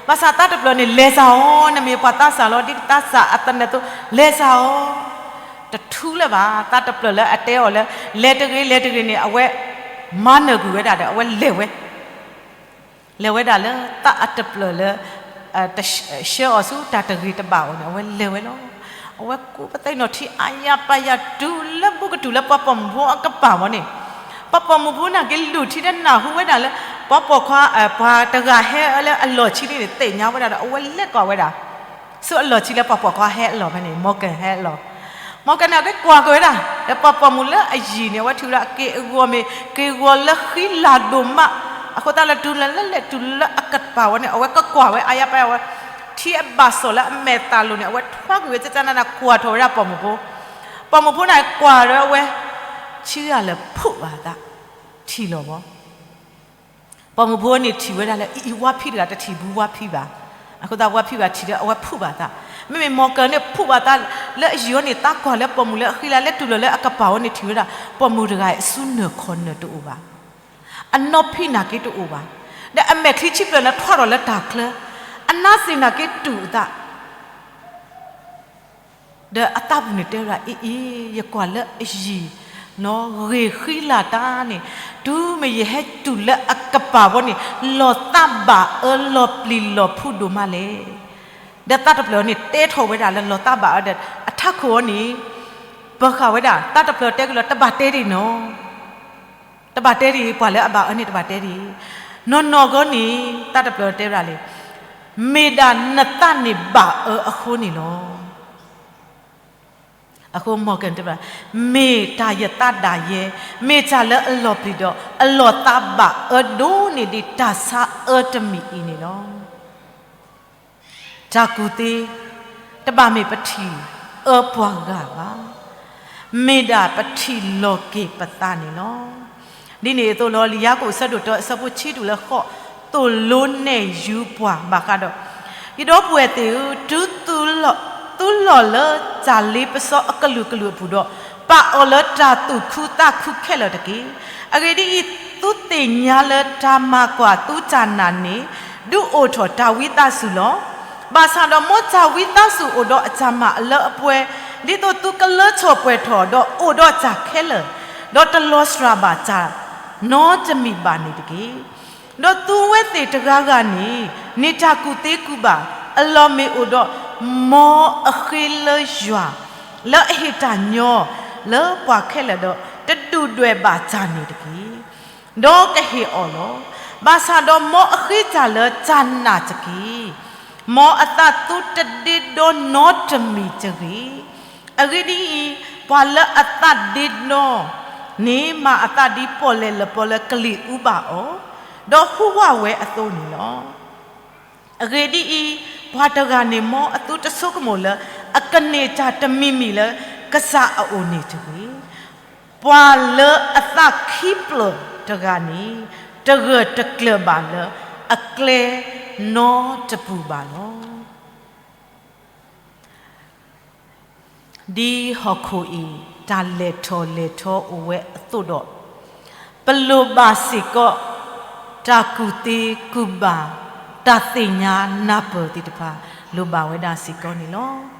ဘၣ်ဆၣ်သးတပျၢၤန့ၣ် လဲၤစၢ်အီၤ, နမ့ၢ်ပှၤသးစၢ်လီၤ ဒ်သးစၢ်အသနၢၣ်အသိး လဲၤစၢ်အီၤ တထူလၢၤဘၣ်, သးတပျၢၤလၢအတဲအီၤလၢ လဲၤတဂ့ၤ လဲၤတဂ့ၤန့ၣ် အဝဲမၤနၢၤကွံာ်ဝဲဒၣ်ဒီး အဝဲလဲၤဝဲ, လဲၤဝဲဒၣ်လၢသးအတပျၢၤလၢ ဆှၢအီၤဆူတၢ်တဂ့ၤတဘၣ်အအိၣ်န့ၣ် အဝဲလဲၤဝဲလီၤ. အဝဲကူးပသဲနီၣ်ထံအါယၤပာ်ယၤ တုၤလၢဘူးကတုၤလၢပှၤပိာ်မုၣ်ဖိအကပၤဝဲန့ၣ်, ပှၤပိာ်မုၣ်ဖိနာ်က့ၤလုၢ်ထံဒီးနၢ်ဟူဝဲဒၣ်လၢ ပှၤပိာ်ခွါ ပှၤတဂၤဟဲလၢအလီၢ်ခံန့ၣ် သ့ၣ်ညါဝဲဒၣ်ဒီး အဝဲလဲၤကွၢ်ဝဲဒၣ် ဆူအလီၢ်ခံလၢပှၤပိာ်ခွါဟဲအလီၢ်ဖဲန့ၣ် မီၢ်ခၢၣ်ဟဲအလီၢ်, မီၢ်ခၢၣ်န့ၣ် အက့ၤကွၢ်က့ၤဝဲဒၣ် ဒီးပှၤပိာ်မုၣ်လၢအယံၤန့ၣ် အဝဲထံၣ်ဝဲဒၣ်အက့ၢ်အဂီၤမ့ၢ် က့ၢ်အဂီၤလၢဃံလၤဒိၣ်မး, အဃိသတးလၢတုၤလၢလဲၤတုၤလၢအကပၤဝဲန့ၣ် အဝဲကကွၢ်ဝဲအါယၤပာ်ယၤဝဲ, ထံအဘၣ်စီၣ်လၢအမဲာ်သၣ်လိၤန့ၣ် အဝဲထွါကွံာ်ဝဲ ကကနၣ်နၢ်ကွၢ်ထီၣ်ဝဲဒၣ်ပိာ်မုၣ်ဖိ, ပိာ်မုၣ်ဖိန့ၣ်ကွၢ်ဒီးအဝဲ ဆံဂၤလၢဖုးဘၣ်သး, ထံၣ်လီၤဘၣ် ပိာ်မုၣ်ဖိန့ၣ်ထံၣ်ဝဲဒၣ်လၢ အံၤ အံၤ ဝါဖံးတဂၤတထံၣ်ဘူးဝါဖံးဘၣ်, အဃိသတးဝါဖံးဘၣ်ထံၣ်ဒီးအဝဲဖုးဘၣ်သး, မ့မ့ၢ်မီၢ်ခၢၣ်န့ၣ် ဖုးဘၣ်သးလၢအယံၤအီၤန့ၣ် သးကွၢ်လၢပိာ်မုၣ်လၢအဃံလၤ လၢတုၤလီၤလၢအကပၤဝဲန့ၣ်ထံၣ်ဝဲဒၣ် ပိာ်မုၣ်တဂၤအံၤ အစုနၢ်ခီၣ်နၢ်တအိၣ်ဘၣ်, အနီၢ်ဖံးနာ်က့ၤတအိၣ်ဘၣ်, ဒီးအမဲာ်ချံဆံးဖျၢၣ်န့ၣ် ထွါထီၣ်လၢတၢ်ချၢ, အ နါစ့ၣ်နာ်က့တူၢ်အသး ဒီးအသးပူၤန့ၣ်တဲဝဲဒၣ် အ့ၣ်အ့ၣ် ယကွၢ်လၢအယံၤ နီၣ်ဂ့ၤဃံလၤတၢ်န့ၣ် တုၤမ့ၢ်ယဟဲတုၤလၢအကပၤဘီန့ၣ် လီၤသးဘၣ်အၢလီၤပျံၤလီၤဖုးဒိၣ်မးလဲၣ်. ဒီးသးတဖျၢၣ်န့ၣ် တဲထီၣ်ဝဲဒၣ်လၢလီၤသးဘၣ်အၢဒီး အထးခိၣ်အီၤန့ၣ် ပၢၤဃာ်ဝဲဒၣ် သးတဖျၢၣ်တဲကလီၤ တဘၣ်တဲဒံးနီၣ် တဘၣ်တဲဒံး ပှၤလၢအဘၣ်အၢန့ၣ်တဘၣ်တဲဒံး. နီၢ်နီၢ်ဂီၢ်န့ၣ် သးတဖျၢၣ်တဲဝဲဒၣ်လံ, မ့ၢ်ဒၣ်နသးန့ၣ်ဘၣ်အၢအဃိန့ၣ်လီၤ. အဃိ Morgan တဲဝဲဒၣ်, မ့ၢ်တၢ်ယသးဒၣ်ယဲ, မ့ၢ်တၢ်လၢအလီၤပျံၤဒီး အလီၤသးဘၣ်အၢဒိၣ်န့ၢ်ဒံးတၢ်ဆါအၢတမံၤအံၤန့ၣ်လီၤ. တၢ်ကူၣ်သ့ တဘၣ်မ့ၢ်ပထံၣ်အၢပှၤဂၤဘၣ်, မ့ၢ်ဒၣ်ပထံၣ်လီၤက့ၤပသးန့ၣ်လီၤ. ဒ်န့ၣ်အသိးလီၤ လံာ်ယၤကိာ်အဆၢဒိၣ်တၢ အဆၢဖိဆံတုၤလၢဃိး သိၣ်လိနဲၣ်ယူပှၤဘၣ်ဃးဒီး, ယဒီပုၢ်ဝဲၢ်သ့ၣ်ဧၢ, တုၤသုလီၢ်လၢတၢ်လ့ပစီအကလုာ်ကလုာ်အပူၤဒီး, ပာ်အီၤလၢတၢ်သူၣ်ခုသးခုခဲလၢာ်တက့ၢ်. အဂ့ၢ်ဒ်အံၤ, သုသ့ၣ်ညါလၢတၢ်မၤကွၢ်သုတၢ်နာ်န့ၣ် ဒုးအိၣ်ထီၣ်တၢ်ဝံသးစူၤလီၤ. ဘၣ်ဆၣ်ဒီးမ်တၢ်ဝံသးစူၤအိၣ်ဒီးအတၢ်မၤအလၢအပှဲၤ, ဒ်သိးသုကလၢထီၣ်ပှဲၤထီၣ်ဒီးအိၣ်ဒီးတၢ်ခဲလၢာ်, ဒီးတလီၤစှၤဘၣ်တၢ်နီတမံၤဘၣ်န့ၣ်တက့ၢ်. ဒီးသုဝဲသ့ၣ်တဂၤဂၤန့ၣ် န့ၢ်တၢ်ကူၣ်သ့ကူၣ်ဘၣ် အလီၢ်မ့ၢ်အိၣ်ဒီးမ်အဃ့လၢယွၤ လၢအဟ့ၣ်တၢ်ညီလၢပှၤခဲလၢာ်ဒီး တဒုၣ်ဒွဲၣ်ဘၣ်တၢ်န့ၣ်တက့ၢ်. ဒီးကဟ့ၣ်အီၤလီၤ. ဘၣ်ဆၣ်ဒီးမ်အဃ့တၢ်လၢတၢ်နာ်တက့ၢ်. မ်အသးသုတဒ့ဒီနီတမံၤတဂ့ၤ. အဂ့ၢ်ဒ်အံၤ, ပှၤလၢအသးဒ့ဒီန့ၣ် မၤအသးဒ်ပီၣ်လဲၣ်လပီလၢကလံၤအူဘၣ်အီၤ, ဒီးဟူးဝးဝဲအသိးန့ၣ်လီၤ. အဂ့ၢ်ဒ်အံၤ, ပှၤတဂၤန့ၣ်မ်အသုတဆိကမိၣ်လၢ အကန့ၢ်တၢ်တမံၤမံၤလၢကစၢ်အအိၣ်န့ၣ်တဂ့ၤ. ပှၤလၢအသးခံဖျၢၣ်တဂၤန့ၣ် တဂၢၢ်တကျၢၤဘၣ်လၢအကျဲနီတပူၤဘၣ်လီၤ. ဒ်ဟီၣ်ခိၣ်အံၤ တၢ်လဲၤထီၣ်လဲၤထီအိၣ်ဝဲအသိးဒီး, ပလိၣ်ဘၣ်စ့ၢ်ကီး တၢ်ကူၣ်သ့ကူၣ်ဘၣ် တၢ်သ့ၣ်ညါနၢ်ပၢၢ်သ့ၣ်တဖၣ် လိၣ်ဘၣ်ဝဲဒၣ်စ့ၢ်ကီးန့ၣ်လီၤ.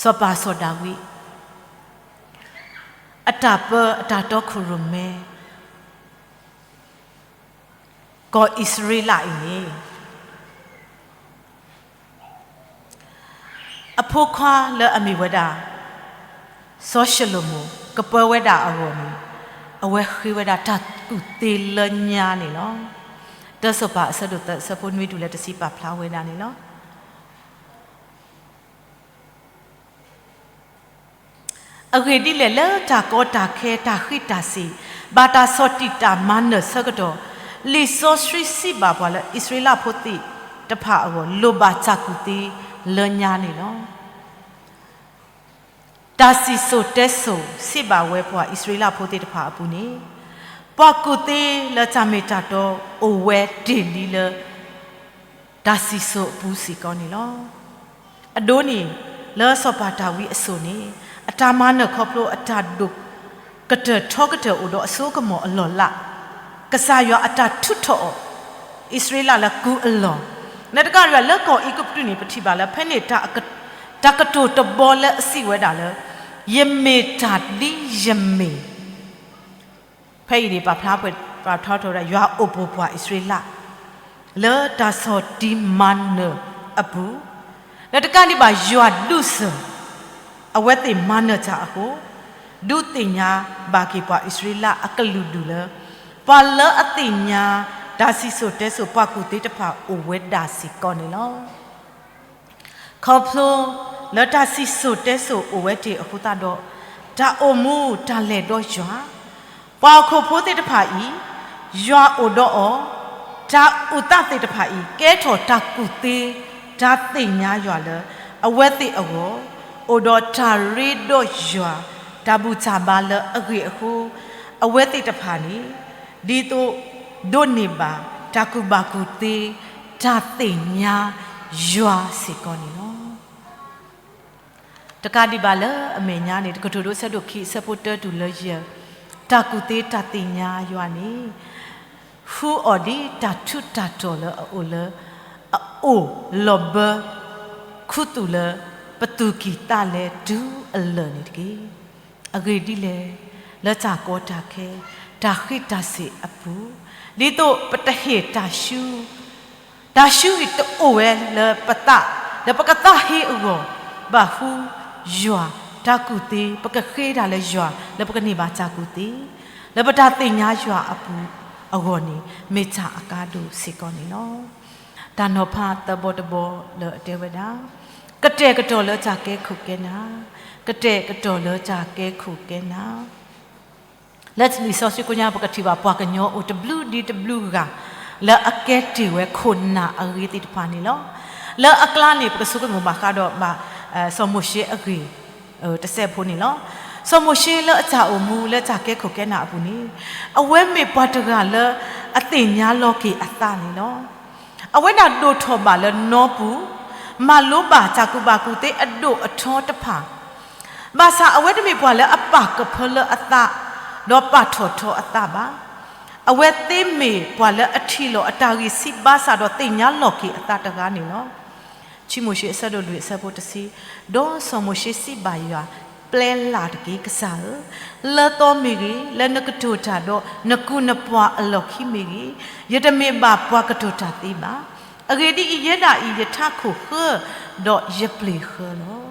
စီၤပၤစီၤဒၤဝံး အတၢ်ပၢအတၢ်တီခိၣ်ရိၣ်မဲ ကီၢ်အံၣ်စရ့လးအံၤန့ၣ် အဖိခွါလၢအမ့ၢ်ဝဲဒၣ် စီၤၡလိၤမိၣ် ကပၢဝဲဒၣ်အဂီၢ်န့ၣ် အဝဲဃ့ဝဲဒၣ်တၢ်ကူၣ်သ့လၢညါန့ၣ်လီၤ. တၢစီၤပၤအဆၢဒိၣ်သၢ အဆၢဖိနွံတုၤလၢတဆံပာ်ဖျါဝဲဒၣ်န့ၣ်လီၤ. အဂ့ၢ်ဒ်လဲၣ်လၢတၢ်ကီတၢ်ခဲတၢ်ဃံးတၢ်စ့ၤ ဘၣ်တၢ်ဆီၣ်တံၢ်တၢ်မၤနၢၤဆၢကတီၢ် လံာ်စီဆှံစံးဘၣ်ပှၤလၢအံၣ်စရ့လးဖိသ့ၣ်တဖၣ်အဂီၢ် လိၣ်ဘၣ်တၢ်ကူၣ်သ့လၢညါန့ၣ်လီၤ. တၢ်စံၣ်စိၤတဲစိၤစံးဘၣ်ဝဲပှၤအံၣ်စရ့လးဖိသ့ၣ်တဖၣ်အပူၤန့ၣ် ပှၤကူၣ်သ့လၢတၢ်မ့ၢ်တၢ်တီအိၣ်ဝဲတ့ၢ်လံလၢ တၢ်စံၣ်စိၤအပူၤစ့ၢ်ကီးန့ၣ်လီၤ. အဒိန့ၣ် လၢစီၤပၤတၢ်ဝံအစိၤန့ၣ် အတၢ်မၤနၢၤခီဖျိအတၢ်ဒိၣ်ကတၢၢ်ထီကတၢၢ်အိၣ်ဒီးအစိကမီၤအလီၢ်လၢ် ကစၢ်ယွၤအတၢ်ထုးထီၣ်အီၤ အံၣ်စရ့လးလၢကူအလီၢ်, နတကးဒံးဘၣ်လၢကီၢ်အဲၤကူပတူးန့ၣ် ပထံၣ်ဘၣ်လၢဖဲန့ၣ် တၢ်ကတိၤတဘီလၢအစံးဝဲဒၣ်လၢ ယမ့ၢ်တၢ်ဒ်ယမ့ၢ် ဖဲအံၤန့ၣ် ပာ်ဖျါပာ်ထီထီၣ်ဝဲဒၣ် ယွၤအိၣ်ဘူးပှၤအံၣ်စရ့လး လၢတၢ်ဆီၣ်တံၢ်မၤနၢၤအပူၤ, ဒီးတကးဒံးဘၣ် ယွၤဒုးစၢၤ အဝဲသ့ၣ်မၤနၢၤတၢ်အဃိ, ဒုးသ့ၣ်ညါဘၣ်က့ၤပှၤအံၣ်စရ့လးအကလုာ်ဒူၣ်လၢ ပှၤလၢအသ့ၣ်ညါ တၢ်စံၣ်စိၤတဲစိၤပှၤကူၣ်သ့တဖၣ်အိၣ်ဝဲဒၣ်စ့ၢ်ကီးန့ၣ်လီၤ. ခီဖျိလၢတၢ်စံၣ်စိၤတဲစိၤအိၣ်ဝဲတ့ၢ်အဃိသတးဒီး, တၢ်အိၣ်မူတၢ်လဲၤဒီးယွၤ, ပှၤဟီၣ်ခိၣ်ဖိသ့ၣ်တဖၣ်အံၤ, ယွၤအိၣ်ဒီးအီၤ, တၢ်အုၣ်သးသ့ၣ်တဖၣ်အံၤ ကဲထီၣ်တၢ်ကူၣ်သ့ တၢ်သ့ၣ်ညါယွၤလၢ အဝဲသ့ၣ်အဂီၢ်, အိၣ်ဒီးတၢ်ရ့ဒီးယွၤ တၢ်ဘူၣ်တၢ်ဘါလၢအဂ့ၤအဃိ, အဝဲသ့ၣ်တဖၣ်န့ၣ် ဒ်သိးဒိးန့ၢ်ဘၣ် တၢ်ကူၣ်ဘၣ်ကူၣ်သ့ တၢ်သ့ၣ်ညါယွၤစ့ၢ်ကီးန့ၣ်လီၤ. တကးဒံးဘၣ်လၢအမဲာ်ညါန့ၣ် တကထိၣ်ဒိ ဆၢဒိၣ်ခံ ဆၢဖိတၢတုၤလၢယဲၢ်, တၢ်ကူၣ်သ့တၢ်သ့ၣ်ညါယွၤန့ၣ် ဟူးအီၤဒ်တၢ်ထူးတၢ်တီၤလၢအအိၣ်လၢ အအိၣ်လီၤဘၢ ခူသူၣ်လၢ ပသူၣ်ကံၢ်သးလဲတုၤအလၢာ်န့ၣ်တက့ၢ်. အဂ့ၢ်ဒ်လဲၣ်, လၢတၢ်ကီတၢ်ခဲ တၢ်ဃံးတၢ်စ့ၢ်အပူၤ, ဒ်သိးပတဟ့ၣ်တၢ်ဆူ တၢ်ဆူအံၤတအိၣ်ဝဲလၢပသး လၢပကသးဟ့အဂီၢ်, ဘၣ်ဃုယွၤတၢ်ကူၣ်သ့, ပကဃ့တၢ်လၢယွၤ လၢပကန့ၢ်ဘၣ်တၢ်ကူၣ်သ့, လၢပတၢ်သ့ၣ်ညါယွၤအပူၤအဂီၢ်န့ၣ် မ့ၢ်တၢ်အကါဒိၣ်စ့ၢ်ကီးန့ၣ်လီၤ. တၢ်နီၤဖးသၢဘီတဘီလၢအတဲဝဲဒၣ်, ကတဲာ်ကတီၤလၢတၢ်ကဲခိၣ်ကဲနၢ်, ကတဲာ်ကတီၤလၢတၢ်ကဲခိၣ်ကဲနၢ် လၢလံာ်စီဆှံကိးညါ ပကထံၣ်ဘၣ်ပှၤကညီအိၣ်တဘျုးဒ်တဘျုးဂၤ လၢအကဲတ့ၢ်ဝဲခိၣ်နၢ်အဂ့ၤသ့ၣ်တဖၣ်န့ၣ်လီၤ. လၢအကျါန့ၣ် ပကဆိကမိၣ်ဘၣ်ဃးဒီးဘၣ် စီၤမိၤၡ့အဂ့ၢ် တစဲးဖိန့ၣ်လီၤ. စီၤမိၤၡ့လၢအတၢ်အိၣ်မူလၢတၢ်ကဲခိၣ်ကဲနၢ်အပူၤန့ၣ် အဝဲမ့ၢ်ပှၤတဂၤလၢအသ့ၣ်ညါလီၤက့ၤအသးန့ၣ်လီၤ. အဝဲဒၣ်ဒိၣ်ထီၣ်ဘၣ်လၢနီပူၤ, မၤလိဘၣ်တၢ်ကူၣ်ဘၣ်ကူၣ်သ့အဒိၣ်အထီတဖၣ် ဘၣ်ဆၣ်အဝဲတမ့ၢ်ပှၤလၢအပာ်ကဖၢလၢအသး ဒီးပာ်ထီၣ်ထီအသးဘၣ်. အဝဲသ့မ့ၢ်ပှၤလၢအထံၣ်လီၤအတၢ်ဂံၢ်စၢ်ဘါစၢ်ဒီးသ့ၣ်ညါလီၤက့ၤအသးတဂၤန့ၣ်လီၤ. ခံမိၤၡ့အဆၢဒိၣ်လွံၢ်အဆၢဖိတဆံ, ဒီးစီၤမိၤၡ့စံးဘၣ်ယွၤ, ပျဲလၢ်တက့ၢ်ကစၢ်ဧၢ, လၢသီမ့ၢ်ဂ့ၤ, လၢနကတိၤတၢ်ဒီးနကူၣ်နပှၤအလီၢ်ခံမ့ၢ်ဂ့ၤ, ယတမ့ၢ်ဘၣ်ပှၤကတိၤတၢ်သ့ဘၣ်. အဂ့ၢ်ဒ်အံၤ, ယဲဒၣ်အံၤယထးခိၣ်ဃၢ, ဒီးယပျ့ၤဃၢလီၤ.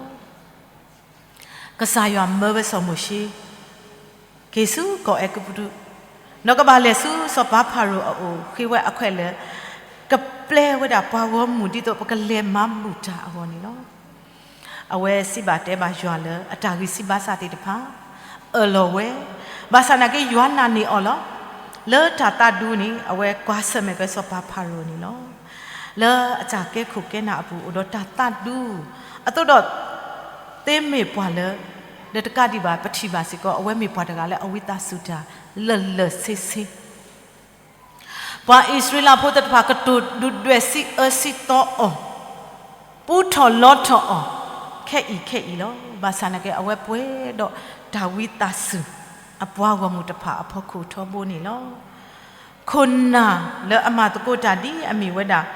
ကစၢ်ယွၤမၢဝဲစီၤမိၤၡ့ က့ၤဆူကီၢ်အဲၤကူပတူး, ဒီးကဘၣ်လဲၤဆူစီၤပၤဖၤရိၤအအိၣ် ဃ့ဝဲအခွဲးလၢာ် ကပျဲဝဲဒၣ်ပှၤဂီၢ်မုၢ်ဒ်သိးပကလဲၤမၤဘူၣ်တၢ်အဂီၢ်န့ၣ်လီၤ. အဝဲစံးဘၣ်တဲဘၣ်ယွၤလၢအတၢ်ဂံၢ်စၢ်ဘါစၢ်သ့ၣ်တဖၣ် အၢၣ်လီၤဝဲ, ဘၣ်ဆၣ်နာ်က့ယွၤနာ်န့ၢ်အီၤလီၤ. လၢတၢ်သးဒူန့ၣ် အဝဲကွၢ်ဆၢၣ်မဲာ်ကွံာ်စီၤပၤဖၤရိၤန့ၣ်လီၤ. လၢအတၢ်ကဲခိၣ်ကဲနၢ်အပူၤအိၣ်ဒီးတၢ်သးဒူ, အသိးဒီး သ့မ့ၢ်ပှၤလၢ လၢတကးဒံးဘၣ် ပထံၣ်ဘၣ်စ့ၢ်ကီး အဝဲမ့ၢ်ပှၤတဂၤလၢအဝံသးစူၤတၢ်လၢာ်လၢာ်ဆ့ဆ့ ပှၤအံၣ်စရ့လးဖိသ့ၣ်တဖၣ်ကတိၤဒုၣ်ဒွဲၣ်စံးအၢစံးသီအီၤ, ပူထီၣ်လီထီၣ်အီၤ ခဲအံၤခဲအံၤလီၤ. ဘၣ်ဆၣ်နာ်က့ အဝဲပှဲၤဒီးတၢ်ဝံသးစူၤ အပှၤဂီၢ်မုၢ်တဖၣ်အဖီခိၣ်ထီဘိန့ၣ်လီၤ. ခိၣ်နၢ်လၢအမၤသကိးတၢ်ဒ်အမ့ၢ်ဝဲဒၣ်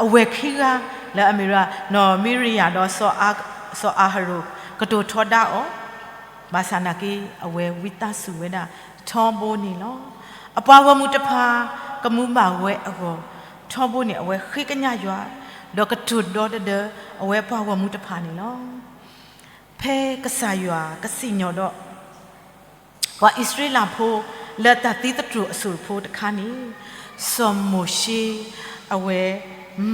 အဝဲၢ်ခံဂၤ လၢအမ့ၢ်ဝဲဒၣ် နီၢ်မံရယၤဒီး စီၤအၤဟရိၣ် ကတိၤထီဒါအီၤ, ဘၣ်ဆၣ်နာ်က့ အဝဲဝံသးစူၤဝဲဒၣ်ထီဘိန့ၣ်လီၤ. အပှၤဂီၢ်မုၢ်တဖၣ် ကမူဘၣ်ဝဲအဂီၢ် ထီဘိန့ၣ် အဝဲဃ့ကညးယွၤ ဒီးကတိၤဒီတဒၢ အဝဲပှၤဂီၢ်မုၢ်တဖၣ်န့ၣ်လီၤ. ဖဲကစၢ်ယွၤကစံၣ်ညီၣ်ဒီး ပှၤအံၣ်စရ့လးဖိ လၢတၢ်သံသတြိာ်အစိၣ်ဖိတခါန့ၣ် စီၤမိၤၡ့ အဝဲ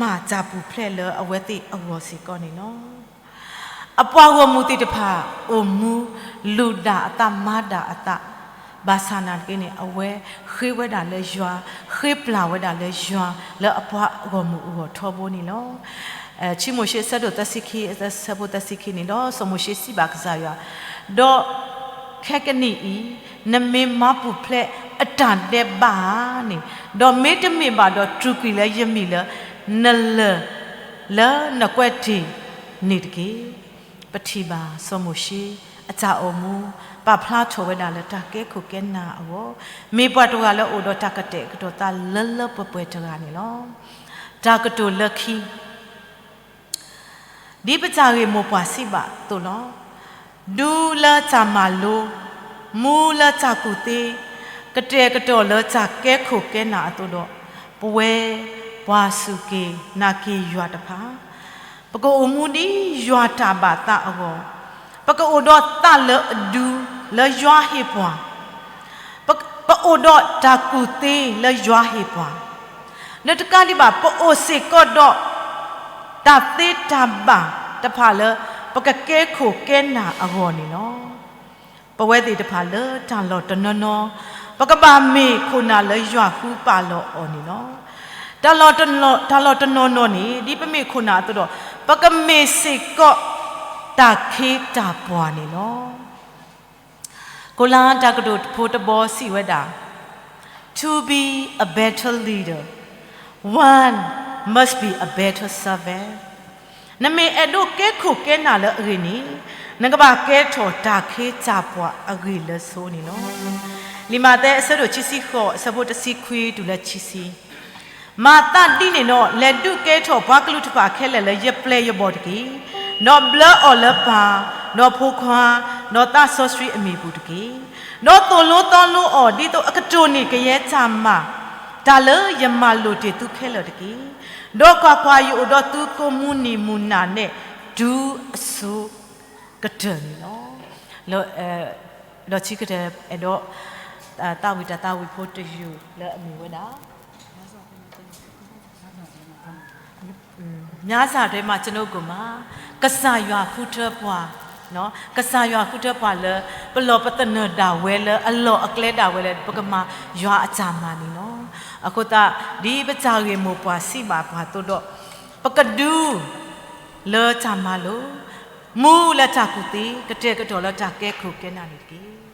မၤတၢ်ပူၤဖျဲးလၢအဝဲသ့ၣ်အဂီၢ်စ့ၢ်ကီးန့ၣ်လီၤ. အပှၤဂီၢ်မုၢ်သ့ၣ်တဖၣ် အိၣ်မူလုၢ်ဒၣ်အသးမၤဒၣ်အသး ဘၣ်ဆၣ်နာ်က့န့ၣ် အဝဲဃ့ဝဲဒၣ်လၢယွၤ, ဃ့ပျၢ်ဝဲဒၣ်လၢယွၤ လၢအပှၤဂီၢ်မုၢ်အဂီၢ်ထီဘိန့ၣ်လီၤ. ခံမိၤၡ့အဆၢဒိၣ်သၢဆံခံ အဆၢဖိသၢဆံခံန့ၣ်ဒီး စီၤမိၤၡ့စံးဘၣ်ကစၢ်ယွၤ, ဒီးခဲကနံၣ်အံၤ နမ့ၢ်မၤပူၤဖျဲးအတၢ်ဒဲးဘးဧါန့ၣ်, ဒီးမ့တမ့ၢ်ဘၣ်ဒီးတြူာ်ကွံာ်လၢယမံၤလၢ နလၢၢ်လၢနကွဲးတ့ၢ်န့ၣ်တက့ၢ်. ပထံၣ်ဘၣ်စီၤမိၤၡ့ အတၢ်အိၣ်မူ ပာ်ဖျါထီၣ်ဝဲဒၣ်လၢတၢ်ကဲခိၣ်ကဲနၢ်အဂီၢ်, မ့ၢ်ပှၤတဂၤလၢအိၣ်ဒီးတၢ်ကတဲာ်ကတီၤသးလၢလၢပှဲၤပှဲၤတဂၤန့ၣ်လီၤ. တၢ်ကတိၤလၢခံ ဒ်ပတၢ်ဂ့ၢ်မိၢ်ပှၢ်စံးဘၣ်အသိးလီၤ. ဒူလၢတၢ်မၤလိ, မူလၢတၢ်ကူၣ်သ့, ကတဲာ်ကတီၤလၢတၢ်ကဲခိၣ်ကဲနၢ်အသိးဒီး, ပဝဲပှၤစူၢ်က့ၤနာ်က့ၤယွၤတဖၣ် ပကအိၣ်မူဒ်ယွၤတၢ်ဘၣ်သးအဂီၢ်, ပကအိၣ်ဒီးသးလၢအဒူလၢယွၤဟ့ၣ်ပှၤ, ပ, ပအိၣ်ဒီးတၢ်ကူၣ်သ့လၢယွၤဟ့ၣ်ပှၤ, လၢတကးဒံးဘၣ် ပအိၣ်စ့ၢ်ကီးဒီး တၢ်သ့တၢ်ဘၣ်တဖၣ်လၢ ပကကဲခိၣ်ကဲနၢ်အဂီၢ်န့ၣ်လီၤ. ပဝဲသ့ၣ်တဖၣ်လၢတၢ်လီၢ်တနီၤနီၤ ပကဘၣ်မ့ၢ်ခိၣ်နၢ်လၢယွၤဃုပာ်လီၤအီၤန့ၣ်လီၤ. တၢ်လီၢ်တနီၤနီၤန့ၣ် ဒ်ပမ့ၢ်ခိၣ်နၢ်အသိးဒီး ပကမ့ၢ်စ့ၢ်ကီးတၢ်ခ့တၢ်ပှၤန့ၣ်လီၤ. ကီၤလၤတၢ်ကတိၤဖိတဘီစံးဝဲဒၣ်, To be a better leader, one must be a better servant. နမ့ၢ်အဲၣ်ဒိးကဲခိၣ်ကဲနၢ်လၢအဂ့ၤန့ၣ်, နကဘၣ်ကဲထီၣ်တၢ်ခ့တၢ်ပှၤအဂ့ၢ်လၢစိၤန့ၣ်လီၤ. လံာ်မးသဲအဆၢဒိၣ်ခံဆံဃိး အဆၢဖိတဆံခွံတုၤလၢခံဆံ, မၤသးဒ်န့ၣ်ဒီး လဲၤဒုးကဲထီၣ်ပှၤကလုာ်တဖၣ်ခဲလၢာ်လၢယပျဲၢ်ယဘီၣ်တက့ၢ်. ဒီးဘျၢအီၤလၢပၢ်, ဒီးဖိခွါ, ဒီးသးစီဆှံအမံၤပူၤတက့ၢ်. ဒီးသိၣ်လိသီလိအီၤ ဒ်သိးအကတိၢ်န့ၢ်ကယဲၢ်တၢ်မၤ, တၢ်လၢယမၤလိာ်တ့ၢ်သုခဲလၢာ်တက့ၢ်. ဒီးကွၢ်ကွၢ်, ယအိၣ်ဒီးသုကိးမုၢ်နံၤမုၢ်နၤန့ၣ် တုၤအစိၤကတၢၢ်န့ၣ်လီၤ. ဒီးဆံကတၢၢ်အဲၣ်ဒိး သးဝံၣ်တၢ်သးဝံၣ်ဖိတယုၢ်လၢအမ့ၢ်ဝဲဒၣ် များစွာထဲမှာ ကျွန်ုပ်ကိုယ်မှာ ကစၢ်ယွၤဃုထၢပှၤ, ကစၢ်ယွၤဃုထၢပှၤလၢ ပလီၢ်ပသနၢၣ်ဒၣ်ဝဲလၢအလီၢ်အကျဲဒၣ်ဝဲလၢ ပကမၤယွၤအတၢ်မၤန့ၣ်လီၤ. အဃိသတး ဒ်ပတၢ်ဂ့ၢ်မိၢ်ပှၢ်စံးဘၣ်ပှၤအသိးဒီး ပကဒုးလၢတၢ်မၤလိာ်, မူလၢတၢ်ကူၣ်သ့, ကတဲာ်ကတီၤလၢတၢ်ကဲခိၣ်ကဲနၢ်န့ၣ်တက့ၢ်.